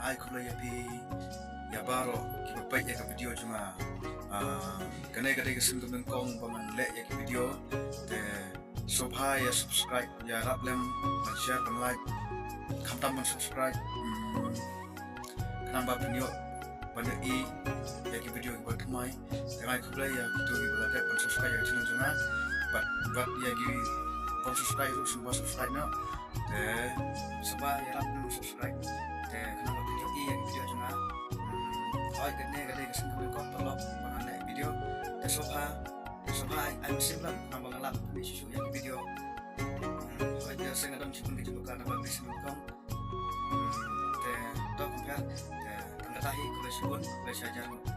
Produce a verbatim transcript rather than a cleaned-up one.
ai khublei ïa phi ïa baroh kiba peit ïa ka video jong nga. Ah, kane ka dei ka sien ka nyngkong ba ngan leh ïa ka video. Te sngewbha ïa subscribe, ïarap lem ban share, ban like, khamtam ban subscribe. Hmm. Khnang ba phin ïoh ban ïohi ïa ki video kiba thymmai. Te nga ai khublei ïa kito kiba la dep ban subscribe ïa ka channel jong nga. Bad, bad ïa ki bym subscribe ruh sngewbha subscribe noh. Te sngewbha ïarap ban subscribe. Te khnang ba phin ïohi ïa ki video jong nga. Hmm, hooid, kane ka dei ka sien ka nyngkong paralok ba ngan leh video. Te sngewbha, te sngewbha ai, ai mynsiem lem khnang ba ngan lap shuh shuh ïa ki video. Hmm, hooid, ïa shen nga don shibun ki jingdonkam naba ka dei ka sien ka nyngkong. Hmm, te to kumta, te tang kata hi, khublei shibun, khublei shihajar.